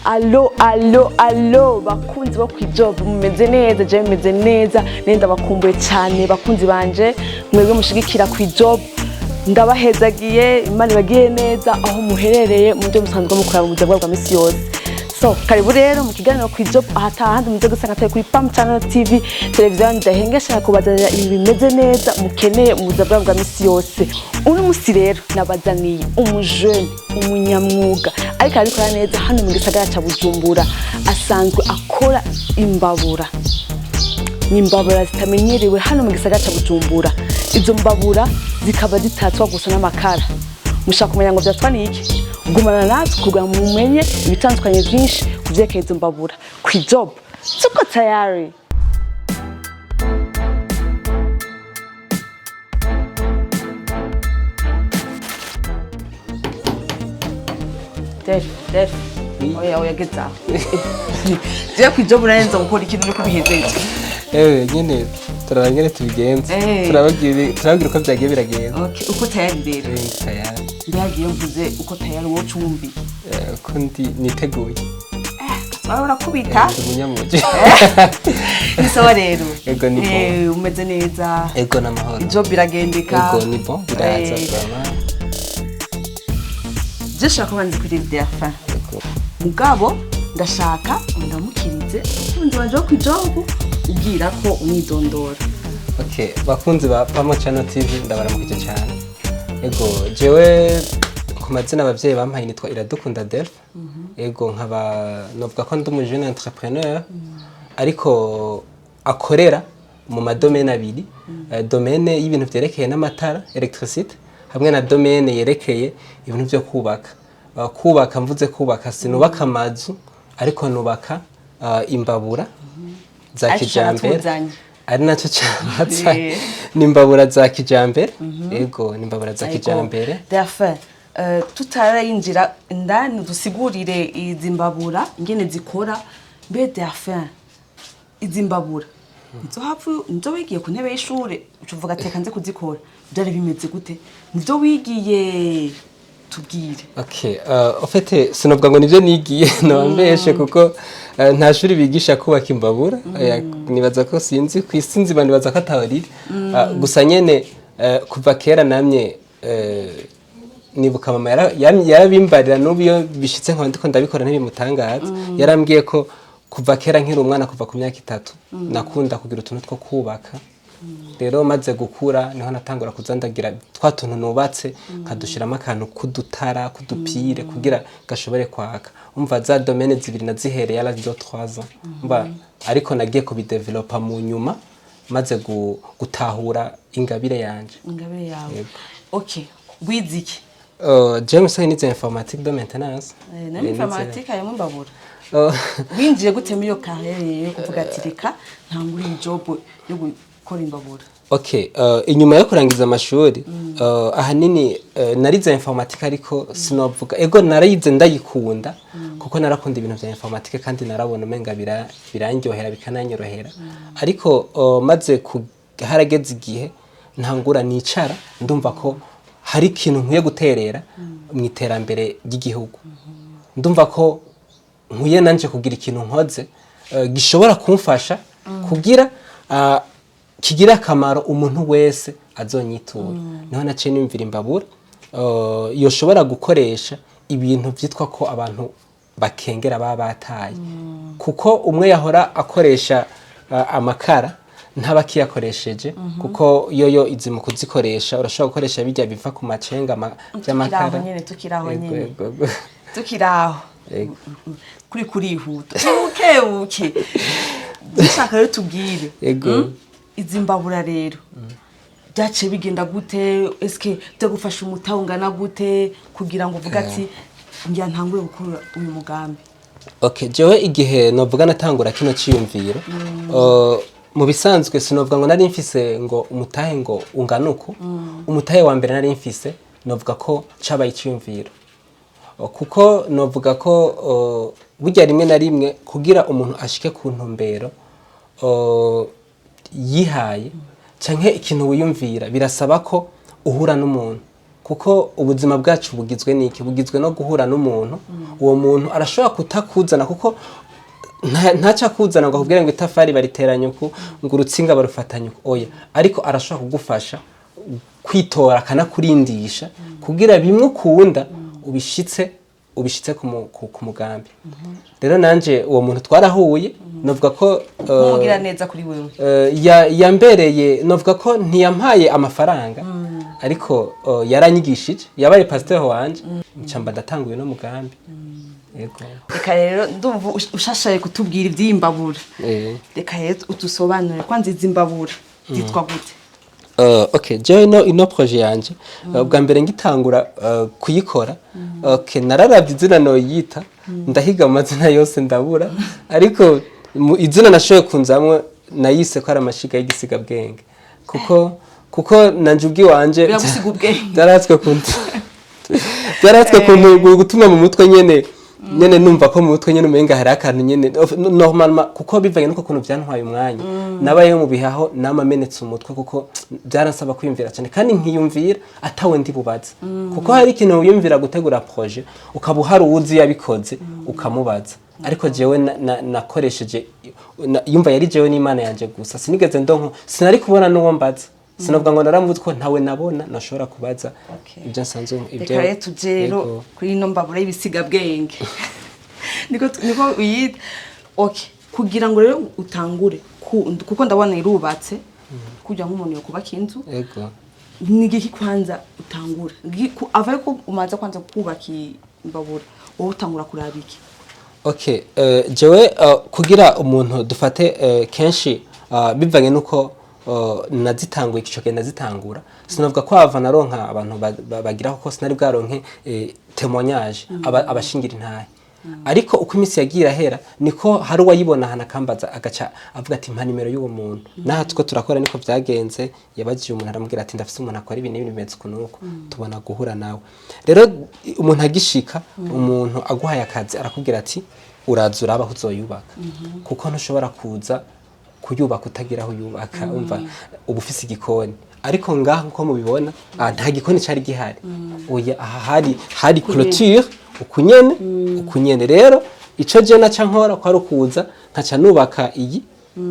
Allô, allô, allô, bakunzi bo kwijob, mumeze neza? Je meze neza, nenda bakumbuye cyane. Bakunzi banje mwebwe mushigikira kwijob, ndabahezagiye. Imana ibagiye neza aho muherereye mu byo musanzwe mukora mu buzima bwa misi yose. So karibu rero mu kiganiro kwijob, ahatahandi muze gusanga atari kuri Pam Channel TV, televiziyo ndahengeshanya kubazanira ibintu bimeze neza mukeneye mu buzima bwa misi yose. Uno musi rero nabazaniye umujene, umunyamwuga ariko arabikora neza hano mu gisagara ca Bujumbura. Asanzwe akora imbabura, ni imbabura zitamenyerewe hano mu gisagara ca Bujumbura. Izo mbabura zikaba zitatswa gusa n'amakara. Mushaka kumenya ngo vyatswa n'iki? Gumana natwe kugira ngo mumenye ibitandukanye vyinshi ku vyerekeye izo mbabura. Kwijob tuko tayari. Def, def. Oya, oya, geza aho. Je kwijob narenza gukora ikintu uriko bihejeje. Ewe nyene turaba nyene tubigenza. Turababwira uko vyagiye biragenda. Okay, uko tayari rero? Eh, tayari. Ndagiye mvuze uko tayari, wowe ucumbi. Ko ndi niteguye. Wawe urakubita. Ndi umunyamuji. Ni sawa rero? Ego, ni bon. Umeze neza? Ego, n'amahoro. Ijob iragendeka? Ego, ni bon, biraza vraiment. Je shaka kubanza kuri Delphin. Ego. Mugabo ndashaka ndamukirize umukunzi wanje wo kwijob, ubwira ko umwidondora. Okay, bakunzi ba Pamo Channel TV, ndabaramukije cyane. Ego, jewe ku mazina abavyeyi bampaye nitwa Iradukunda Delph. Ego, nkaba novuga ko ndi umujene entrepreneur ariko akorera mu madomaine abiri. Domaine y'ibintu vyerekeye n'amatara, electricité, hamwe na domaine yerekeye ibintu vyo kubaka. Kubaka, mvuze kubaka, sinubaka amazu, ariko nubaka imbabura za Ariko kijambere. caratuzanye. Ari nacyo cyamaza ni imbabura za kijambere. Ego, ni imbabura za kijambere. Delphin, tutarayinjira indani dusigurire izi mbabura ingene zikora, mbe Delphin, izi mbabura nizo hapfu nizo wigiye ku ntebe y'ishure uca uvuga ati reka nze kuzikora? Byari bimeze gute? Nivyo wigiye? Tubwire. Okay, en fait sinovuga ngo nivyo nigiye, nabambeshe, kuko nta shuri bigisha kubaka imbabura. Nibaza ko sinzi ku isi nzima, nibaza ko ataho riri. Gusa nyene kuva kera namye nibuka mama yarabimbarira, n'ubu iyo bishitse nkaba ndiko ndabikora ntibimutangaza. Yarambwiye ko kuva kera nkiri umwana, kuva ku myaka 3, nakunda kugira utuntu two kubaka. Rero maze gukura niho natangura kuza ndagira twa tuntu nubatse, nkadushiramo akantu k'udutara k'udupire kugira gashobore kwaka. Umva, za domaine zibiri nazihereye à l'âge de 3 ans. Umva, ariko nagiye kubidevelopa mu nyuma maze gutahura ingabire yanje. Ingabire yawe, okay. Wize iki? James nize informatique de maintenance. Na informatique harimo imbabura? Winjiye gute muri iyo carrière yo kuvuga ati reka ntangure iyi job yo gukora imbabura? Okay, inyuma yo kurangiza amashuri, ahanini narize informatique, ariko sinovuga ego narayize ndayikunda, kuko narakunda ibintu vya informatique kandi narabona umenga birandyohera bikananyorohera. Ariko maze harageze igihe ntangura nicara ndumva ko hari ikintu nkwiye guterera mu iterambere ry'igihugu. Ndumva ko nkwiye nanje kugira ikintu nkoze gishobora kumfasha kugira kigira akamaro umuntu wese azonyitura. Niho naciye niyumvira imbabura yoshobora gukoresha ibintu vyitwa ko abantu bakengera baba bataye, kuko umwe yahora akoresha amakara ntaba akiyakoresheje, kuko yoyo izi mu kuzikoresha urashobora gukoresha bijya biva ku macenga vy'amakara. Tukiraho nyene, tukiraho Ego, nyene. ego, ego. Tukiraho. Ego. Kuri kurihuta buke buke, dushaka rero tubwire. Ego. Izi mbabura rero byaciye bigenda gute? Eske byagufasha umutahe ungana gute kugira ngo uvuge ati ngira ntangure gukora uyu mugambi? Okay, jewe igihe novuga natangura kino ciyumviro, mu bisanzwe sinovuga ngo nari mfise ngo umutahe ngo ungana uku. Umutahe wa mbere nari mfise, novuga ko cabaye iciyumviro. Kuko novuga ko burya rimwe na rimwe kugira umuntu ashike ku ntumbero yihaye canke ikintu wiyumvira, birasaba ko uhura n'umuntu. Kuko ubuzima bwacu bugizwe n'iki? Bugizwe no guhura n'umuntu. Uwo muntu arashobora kutakuzana, kuko ntaca akuzana ngo akubwire ngo itafari bariteranya uku, ngo urutsinga barufatanya uku, oya. Ariko arashobora kugufasha kwitora, akanakurindisha kugira bimwe ukunda ubishitse ku mugambi. Rero nanje uwo muntu twarahuye, novuga ko Nk'umugira neza kuri wewe. Yambereye, novuga ko ntiyampaye amafaranga, ariko yaranyigishije, yabaye pasteur wanje, nca mba ndatanguye no mugambi. Yego. Reka rero, ndumva ushashaye kutubwira iby'imbabura. Reka rero udusobanurire kwanza, izi mbabura zitwa gute? Okay, jewe ino projet yanje, bwa mbere ngitangura kuyikora, okay, nararavye izina noyita, ndahiga amazina yose ndabura, ariko izina nashoboye kunzamwo nayise ko ari amashiga y'igisigabwenge, kuko nanje ubwiwanje Biragusiga ubwenge. Byaratswe kuntu gutuma mu mutwe nyene numva ko mu mutwe nyene umenga hari akantu nyene normalement, kuko bivanye nuko kuntu byantwaye umwanya, nabayeho mu bihaho nama menetse umutwe, kuko byaransaba kwiyumvira cyane, kandi nkiyumvira atawe ndi bubaze, kuko hari ikintu wiyumvira gutegura projet ukaba uhari uwuzi yabikoze ukamubaza. Ariko jewe nakoresheje yumva yari jewe n'Imana yanje gusa. Sinigeze ndonko, sinari kubona n'uwo mbaza, sinavuga ngo naramuzi ko ntawe nabona nashobora kubaza. Ibyo nsanzwe ibyo Reka rero tuje rero Yego. kuri ino mbabura y'ibisigabwenge, niko uyita. Okay, kugira ngo rero utangure kuko ndabona irubatse kugira nk'umuntu yokubaka inzu, ni igiki kwanza utangura? Ava yuko umaze kwanza kubaka imbabura, wowe utangura kuraba iki? Okay, jewe kugira umuntu dufate, kenshi bivanye nuko nazitanguye, ico gihe nazitangura, sinavuga ko ava naronka abantu bagira, kuko sinari bwaronke témoignage, abashingira intahe. Ariko uko iminsi yagiye irahera, niko hari uwayibona ahantu akambaza, agaca avuga ati: "Mpa nimero y'uwo muntu." Naha two turakora, niko byagenze. Yabajije umuntu, aramubwira ati: "Ndafise umuntu akora ibi n'ibi bimeze uku n'uku." Tubona guhura nawe. Rero umuntu agishika, umuntu aguhaye akazi arakubwira ati: "Uraza uraba aho uzoyubaka," kuko ntushobora kuza kuyubaka utagira aho uyubaka. Umva, uba ufise igikoni, ariko ngaha nkuko mubibona, nta gikoni cari gihari. Oya, aha hari clôture ukunyene ukunyene. Rero ico je naca nkora kwari ukuza nkaca nubaka iyi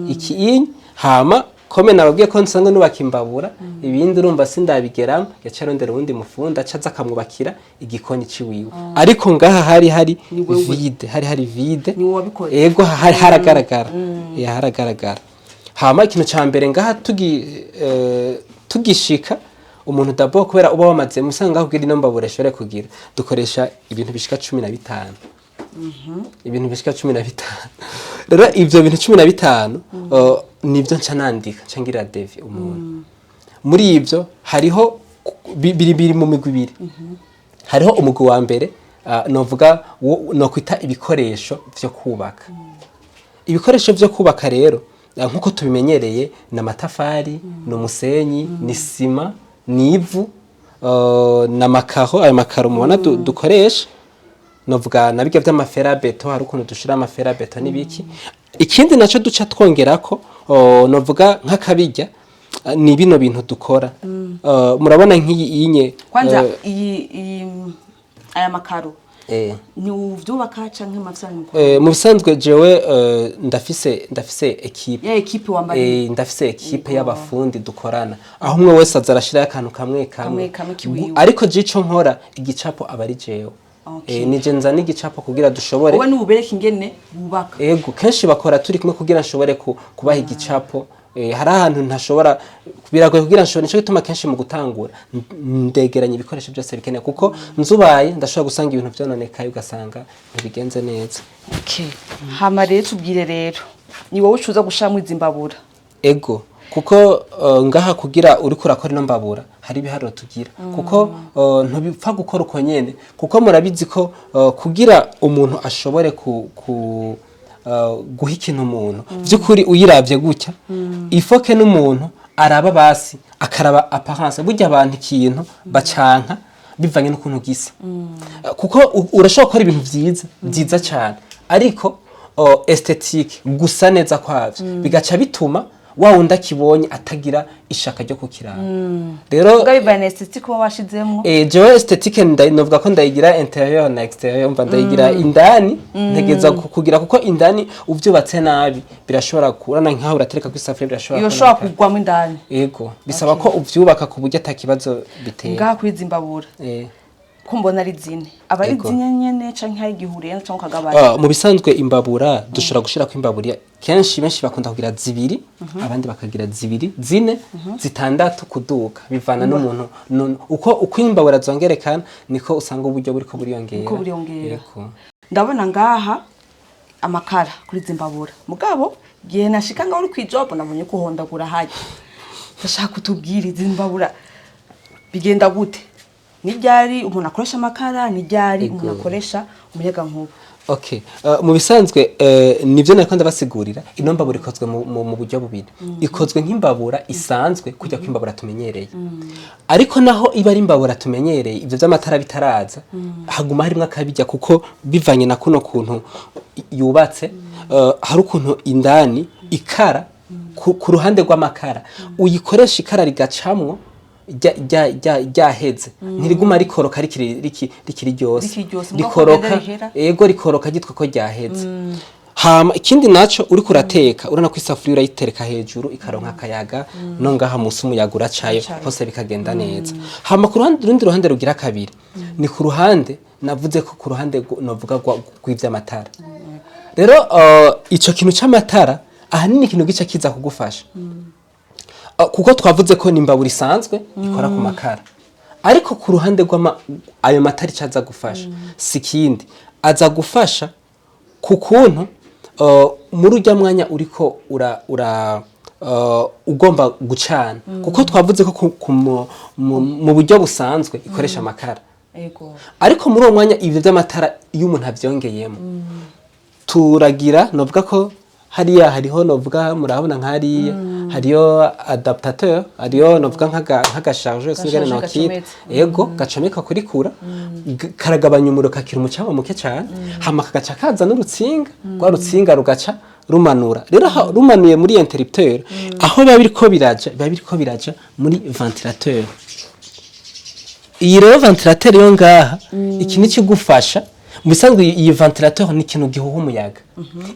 iki inyi, hama comme nababwiye ko nsanzwe nubaka imbabura, ibindi urumva sindabigeramo, yaca arondera uwundi mufundi, aca aza akamwubakira igikoni ciwiwe. Ariko ngaha hari Ni wewe. vide, hari vide. Ni wowe wabikoze. Ego, hari haragaragara. Haragaragara. Hama ikintu ca mbere ngaha tugishika, umuntu d'abord kubera uba wamaze musanga kugira ino mbabura ishobore kugira, dukoresha ibintu bishika 15, ibintu bishika 15. Rero ivyo bintu 15 nivyo nca nandika, nca ngira devis umuntu. Muri ivyo hariho biri mu migwi ibiri. Hariho umugwi wa mbere, novuga nokwita ibikoresho vyo kubaka. Ibikoresho vyo kubaka rero, nkuko tubimenyereye, ni amatafari, ni umusenyi, ni sima, ni ivu, ni amakaro, ayo makaro mubona dukoresha, novuga na birya vy'ama fer à béton, hari ukuntu dushira ama fer à béton n'ibiki. Ikindi naco duca twongerako, novuga nk'akabirya, ni bino bintu dukora. Murabona nk'iyi inye. Kwanza iyi aya makaro ni uvyubaka canke amafisa mukora? Mu bisanzwe jewe ndafise équipe. Ya équipe wambaye. Ndafise équipe y'abafundi dukorana, aho umwe wese aza arashiraho akantu kamwe kamwe. Kamwe kamwe kiwiwe. Ariko je ico nkora, igicapo aba ari jewe. Nije nzana igicapo kugira dushobore Wowe nububereka ingene bubaka? Ego, kenshi bakora turi kumwe kugira nshobore kubaha igicapo. Hari ahantu ntashobora, biragoye kugira nshobore. Nico gituma kenshi mu gutangura ndegeranya ibikoresho byose bikenewe, kuko nzubaye ndashobora gusanga ibintu vyononekaye, ugasanga ntibigenze neza. Okay, hama rero tubwire rero, ni wowe ucuza gushiramwo izi mbabura? Ego, kuko ngaha kugira uriko urakora ino mbabura hari ibiharuro tugira, kuko ntubipfa gukora uko nyene, kuko murabizi ko kugira umuntu ashobore ku guha ikintu umuntu vy'ukuri, uyiravye gutya, ifoke n'umuntu araba basi akaraba apparence. Burya abantu ikintu bacanka bivanye n'ukuntu gisa. Kuko urashobora gukora ibintu vyiza vyiza cyane, ariko esthétique, gusa neza kwavyo, bigaca bituma Wa wundi akibonye atagira ishaka ryo kukiraba rero. Ubwo bivanye na esthétique uba washizemwo. Jewe esthétique novuga ko ndayigira intérieur na extérieur, mva ndayigira indani, ntegeza kugira, kuko indani uvyubatse nabi birashobora kurana, nkaho uratereka kw'isafuriya birashobora Iyo ushobora kononekara. kugwamo indani. Ego, bisaba ko uvyubaka ku buryo ata kibazo bitera. Ngaha kuri izi mbabura, ko mbona ari zine, aba ari zine nyene canke hari igihe urenza canke ukagabanya? Mu bisanzwe imbabura dushobora gushirako imbabura, kenshi benshi bakunda kugira zibiri, abandi bakagira zibiri, zine, zitandatu kuduka, bivana n'umuntu uko imbabura zongerekana niko usanga uburyo buriko buriyongera. Uko buriyongera. Yego. Ndabona ngaha amakara kuri izi mbabura, mugabo gihe nashika ngaho uri kwijobo nabonye ko uhondagura hajya. Ndashaka kutubwira, izi mbabura bigenda gute? Ni ryari umuntu akoresha amakara, ni ryari umuntu akoresha umuyagankuba? Okay. Mu bisanzwe nivyo nariko ndabasigurira, ino mbabura ikozwe mu buryo bubiri. Ikozwe nk'imbabura isanzwe, kujya kw'imbabura tumenyereye. Ariko naho iba ari imbabura tumenyereye, ivyo vy'amatara bitaraza, haguma harimwo akabijya, kuko bivanye na kuno kuntu yubatse, hari ukuntu indani ikara ku ruhande rw'amakara uyikoresha, ikara rigacamwo ryaheze, ntiriguma rikoroka rikiri ryose. Rikiri ryose, mugabo Rikoroka ko rihera. Ego, rikoroka ryitwa ko ryaheze. Hama ikindi naco, uriko urateka, urabona ko isafuriya urayitereka hejuru ikaronka akayaga, no ngaha musi umuyaga uracayo. Uracayo. Hose bikagenda neza. Hama ku ruhande, urundi ruhande rugira kabiri ni ku ruhande navuze ko ku ruhande novuga rw'ivy'amatara. Rero ico kintu c'amatara ahanini ikintu gica kiza kugufasha, kuko twavuze ko n'imbabura isanzwe ikora ku makara, ariko ku ruhande rw'ama ayo matara ico aza gufasha si kindi, aza gufasha ku kuntu muri urya mwanya uriko ura ugomba gucana, kuko twavuze ko mu buryo busanzwe ikoresha amakara. Ariko muri uwo mwanya ibyo by'amatara iyo umuntu abyongeyemo, turagira novuga ko hariya hariho, novuga murabona nk'hariya hariyo adaptateur, hariyo novuga nk'aga chargeur, sinigana Ga chargeur nokita. Gacometse. Ego, gacomeka kuri kura, karagabanya umuriro, kakira umucanga muke cyane, hama kagaca kaza n'urutsinga, rwa rutsinga rugaca rumanura. Rero rumanuye muri interrupteur, aho biba biriko biraja muri ventilateur. Iyi rero ventilateur yo ngaha, iki ni kigufasha mu bisanzwe. Iyi ventilateur ni ikintu gihuha umuyaga,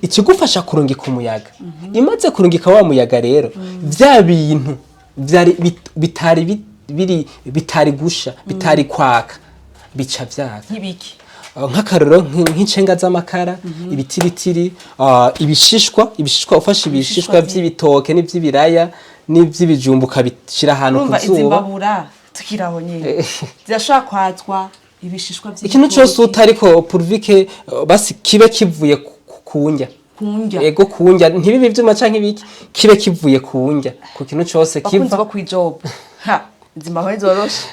ikigufasha kurungika umuyaga. Imaze kurungika wa muyaga rero, vya bintu vyari bitari biri bitari gusha, bitari kwaka, bica vyaka. Nk'ibiki? Nk'akarorero nk'incenga z'amakara, ibitiritiri, ibishishwa, ufashe ibishishwa vy'ibitoke n'ivy'ibiraya n'ivy'ibijumbu ukabishira ahantu Urumva ku izi zuba. mbabura tukiraho nyene zirashobora kwatswa ibishishwa Ikintu vy'ibitoki? cyose utariko, pourvu que basi kibe kivuye ku ndya. Ku ndya. Ego, ku ndya, ntibibe ivyuma canke ibiki, kibe kivuye ku ndya, ku kintu cose Bakunzi kiva bo kwijob, ha, izi mbabura ntizoroshe,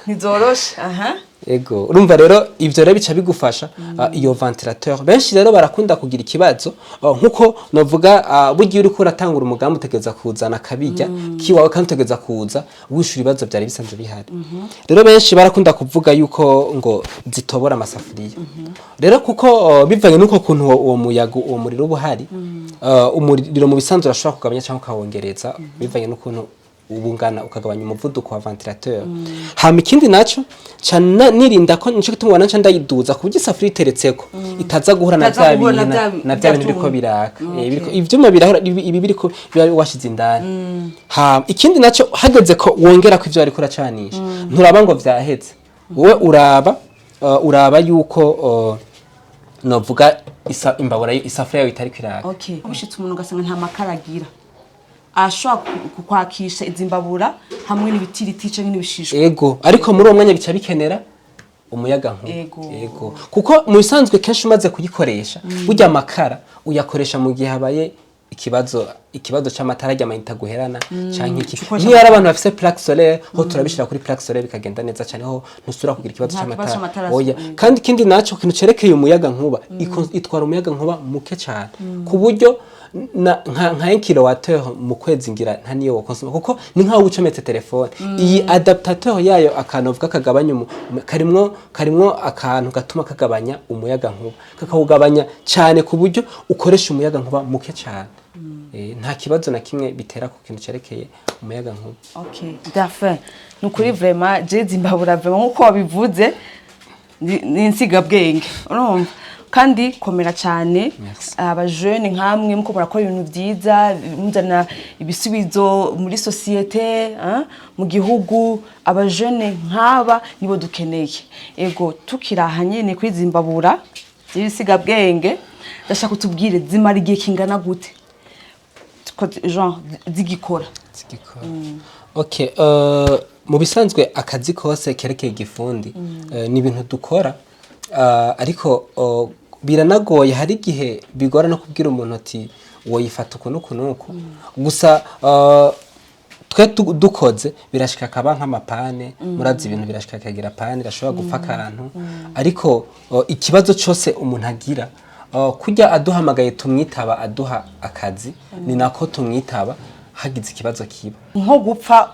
ntizoroshe aha. Ego, urumva rero ivyo rero bica bigufasha iyo ventilateur. Benshi rero barakunda kugira ikibazo, nkuko novuga, burya uriko uratangura umugambi utegeza kuzana akabirya kiwawe, kandi utegeza kuza wishura ibibazo vyari bisanzwe bihari. Rero benshi barakunda kuvuga yuko ngo zitobora amasafuriya. Rero kuko bivanye n'uko kuntu uwo muyaga, uwo muriro uba uhari, umuriro mu bisanzwe urashobora kugabanya cyangwa ukawongereza bivanye n'ukuntu ubungana, ukagabanya umuvuduko wa ventilateur. Hama ikindi naco ca nirinda ko nico gituma ubona nca ndayiduza, ku buryo isafuriya iteretseko itaza guhura na Itaza vya guhura na bintu na vya bintu biriko vya biraka. Biriko ivyuma birahora, ibi biriko biba washize indani. Hama ikindi naco, hageze ko wongera ko ivyo wariko uracanisha, nturaba ngo vyaheze, wowe uraba yuko novuga imbabura, isafuriya yawe itariko iraka. Okay, bishitse umuntu ugasanga nta makara agira, ashobora kukwakisha izi mbabura hamwe n'ibitiriti canke n'ibishishwa? Ego, ariko muri uwo mwanya bica bikenera umuyaga nkuba. Ego, kuko mu bisanzwe kenshi umaze kuyikoresha, burya amakara uyakoresha mu gihe habaye ikibazo c'amatara, ajya ama unité guherana canke iki. Ukoresha Nk'iyo ari abantu bafise plaque solaire, ho turabishira kuri plaque solaire bikagenda neza cyane, ho ntusubira kugira ikibazo Nta kibazo c'amatara. c'amatara. Oya. Kandi ikindi naco, kintu cerekeye umuyaga nkuba, itwara umuyaga nkuba muke cyane, ku buryo nka 1 kilowattheure mu kwezi ngira nta niyo wokonsoma, kuko ni nkaho uba ucometse telefone. Iyi adaptateur yayo, akantu uvuga kagabanya karimwo akantu gatuma kagabanya umuyaga nkuba, kakawugabanya cyane ku buryo ukoresha umuyaga nkuba muke cyane. Nta kibazo na kimwe bitera ku kintu cerekeye umuyaga nkuba. Okay, Delphin, ni ukuri vraiment je zimbabura vraiment nkuko wabivuze ni insigabwenge, urumva, kandi komera cyane. Merci. Abajene nkamwe muko murakora ibintu byiza, muzana ibisubizo muri société, hein, mu gihugu. Abajene nk'aba nibo dukeneye. Ego, tukiraha nyene kuri zimbabura z'ibisiga-bwenge, ndashaka utubwire zimara igihe kingana gute? Genre zigikora. Zigikora. Okay, mu bisanzwe akazi kose kerekeye igifundi, ni ibintu dukora, ariko biranagoye, hari igihe bigora no kubwira umuntu ati woyifata uku n'uku n'uku. Gusa twe dukoze birashika akaba nk'ama panne. Murazi ibintu birashika akagira panne, irashobora gupfa akantu, ariko ikibazo cyose umuntu agira, kurya aduhamagaye tumwitaba aduha akazi, ni nako tumwitaba hagize ikibazo kiba. Nko gupfa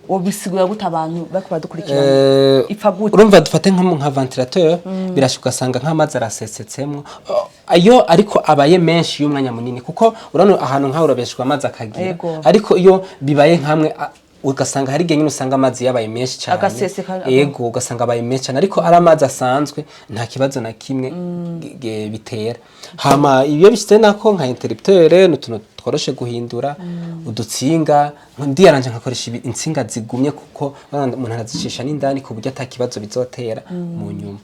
wobisigura gute abantu bariko baradukurikirana? Ipfa gute? Urumva, dufate nka ventilateur, birashika ugasanga nk'amazi arasesetsemwo. Ayo ariko abaye menshi y'umwanya munini, kuko urabona ahantu nk'aho urabeshwa amazi akagira. Ariko iyo bibaye nkamwe ugasanga hari igihe nyine usanga amazi yabaye menshi cyane. Agaseseka. Yego, ugasanga abaye menshi cyane, ariko ari amazi asanzwe nta kibazo na kimwe bitera. Hama iyo bishitse nako nka interrupteur, ni utuntu tworoshe guhindura udutsinga, ndiyaranje nkakoresha intsinga zigumye, kuko urabona umuntu arazicisha n'indani ku buryo ata kibazo bizotera mu nyuma.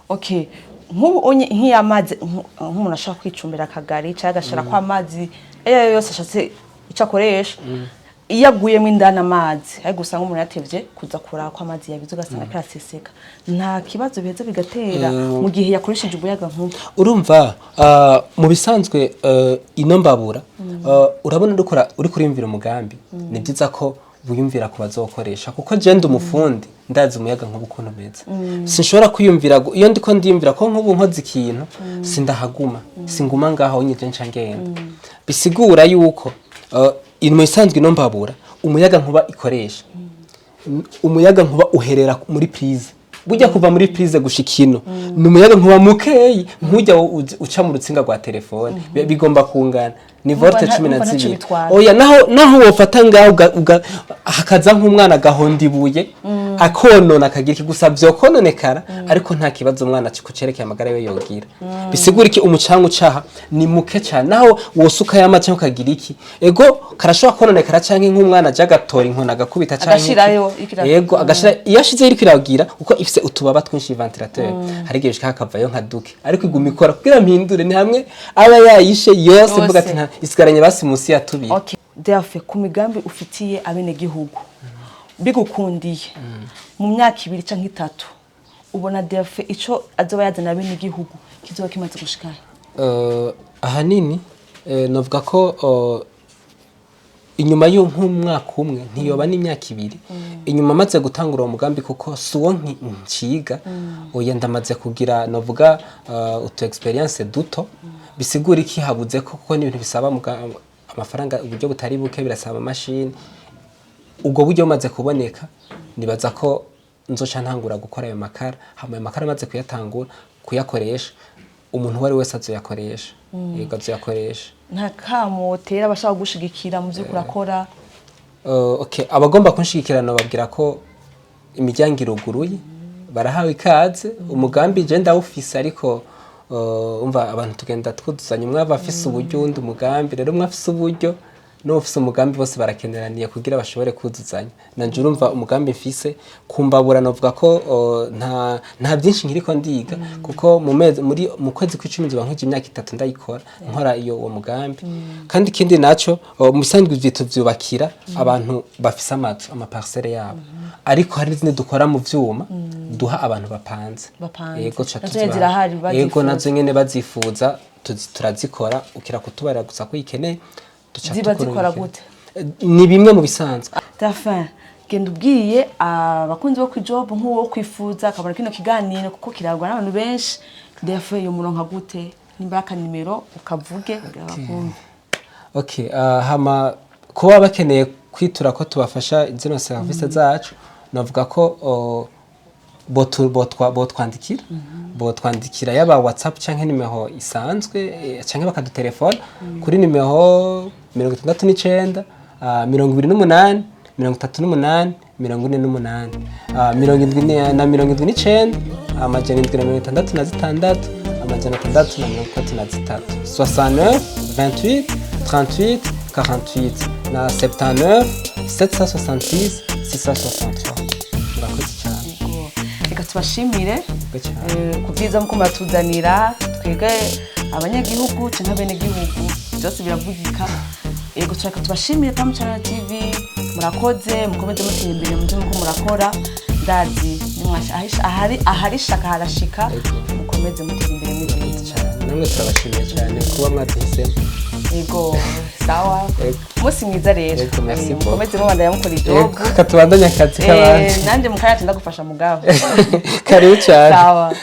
Okay, nk'ubu onye nk'iyo amazi, nk'umuntu ashobora kwicumbira akagari cyangwa agashira ko amazi ayo ariyo yose ashatse icyo akoresha, iyo aguyemo indani amazi, ariko usanga umuntu yatevye kuza kuraba ko amazi yabize, ugasanga karaseseka, nta kibazo biheza bigatera mu gihe yakoresheje umuyaga nkuba? Urumva, mu bisanzwe ino mbabura, urabona dukora, uri kuriyumvira umugambi, ni byiza ko wiyumvira ku bazokoresha, kuko je ndi umufundi, ndazi umuyaga nkuba ukuntu umeze. Sinshobora kwiyumvira iyo ndiko ndiyumvira ko nk'ubu nkoze ikintu, sindahaguma, singuma ngaho nyine, nca ngenda. Bisigura yuko mu bisanzwe ino mbabura umuyaga nkuba ikoresha, umuyaga nkuba uherera muri prise. Burya kuva muri prise gushika ino ni umuyaga nkuba mukeyi, nk'ujya uca mu rutsinga rwa telefone. Bigomba kungana ni volt cumi na Urumva ntaco zibiri. bitwara. Oya, naho wofata ngaho hakaza nk'umwana agahonda ibuye akonona akagira iki, gusa vyokononekara, ariko nta kibazo umwana kucerekeye amagara ye yogira. Bisigura iki? Umucanga ucaha ni muke cyane, naho wosuka y'amazi cyangwa ukagira iki, ego karashobora kononekara, canke nk'umwana aja agatora inkoni agakubita canke iki. Agashirayo, Yego, agashira. Iyo ashizeyo iriko iragira, kuko ifise utubaba twinshi ventilateur, hari igihe bishika hakavayo nka duke, ariko iguma ikora kugira mpindure. Ni hamwe aba yayishe yose, mvuga ati nta isigaranye basi munsi ya tubiri. Okay. Delphin, ku migambi ufitiye abenegihugu, bigukundiye mu myaka 2 canke 3, ubona Delphin ico azoba yazana abenegihugu kizoba kimaze gushikahe? Ahanini novuga ko inyuma yo nk'umwaka umwe, ntiyoba n'imyaka 2 inyuma amaze gutangura uwo mugambi, kuko si uwo nciga, oya, ndamaze kugira novuga utu expérience duto. Bisigura iki? Habuze ko, kuko n'ibintu bisaba amafaranga, uburyo butari buke, birasaba amashini. Ubwo buryo bumaze kuboneka, nibaza ko nzoca ntangura gukora ayo makara. Hama ayo makara amaze kuyatangura kuyakoresha, umuntu uwo ari wese azoyakoresha. Yego, azoyakoresha. Nta kamotera abashaka gushigikira mu vyo kurakora? Okay, abagomba kunshigikira nobabwira ko imiryango iruguruye, barahawe ikaze. Umugambi je ndawufise, ariko umva, abantu tugenda twuzuzanya, umwe aba afise uburyo, uwundi umugambi. Rero umwe afise uburyo n'uwufise umugambi, bose barakeneraniye kugira bashobore kuzuzanya. Nanje urumva umugambi mfise kumbabura, novuga ko nta byinshi nkiriko ndiga, kuko mu mezi muri mu kwezi kw'icumi nzoba nkwije imyaka 3 ndayikora, nkora iyo uwo mugambi. Kandi ikindi naco, mu bisanzwe ivyo tuvyubakira abantu bafise amazu, ama parcelles yabo, ariko hari n'izindi dukora mu vyuma duha abantu bapanze. Bapanze. Yego, ca Nazo nyene tuzibaha. zirahari, Yego, bazifuza. Nazo nyene bazifuza turazikora, ukira kutubarira gusa ko uyikeneye, duca Ziba zikora tukurungikira. gute? Ni bimwe mu bisanzwe. Delphin, genda ubwiye abakunzi bo kwijob, nk'uwo kwifuza akabona kino kiganiro, kuko kiragwa n'abantu benshi. Delphin yomuronka gute? Nimba ari akanimero ukavuge kugira bakumve. Okay, hama kuba bakeneye kwitura ko tubafasha zino service zacu, navuga ko botwandikira yaba WhatsApp canke nimero isanzwe, canke bakadutelefona kuri nimero 69, 28, 38, 48, 70 na 79, 766, 633, 69 28 38 48 na 79 766 663. Murakoze cyane. Yego. Reka tubashimire Murakoze cyane. Ku byiza muko muratuzanira twebwe abanyagihugu canke abenegihugu, byose biravugika. Yego, tureka tubashimire Pamu Channel TV. Murakoze, mukomeze mutera imbere mu byo muko murakora. Ndazi ahari ishaka harashika. Yego. Mukomeze mutera imbere Murakoze n'ibintu. cyane, namwe turabashimiye cyane kuba mwaduhisemo. Yego, sawa. Yego. Umunsi mwiza rero. Yego, merci beaucoup. Mukomeze mubandanya mukora ijob. Yego, katubandanye akazi k'abandi. Nanje mukanya ndagufasha mugabo. Karibu cyane. Sawa.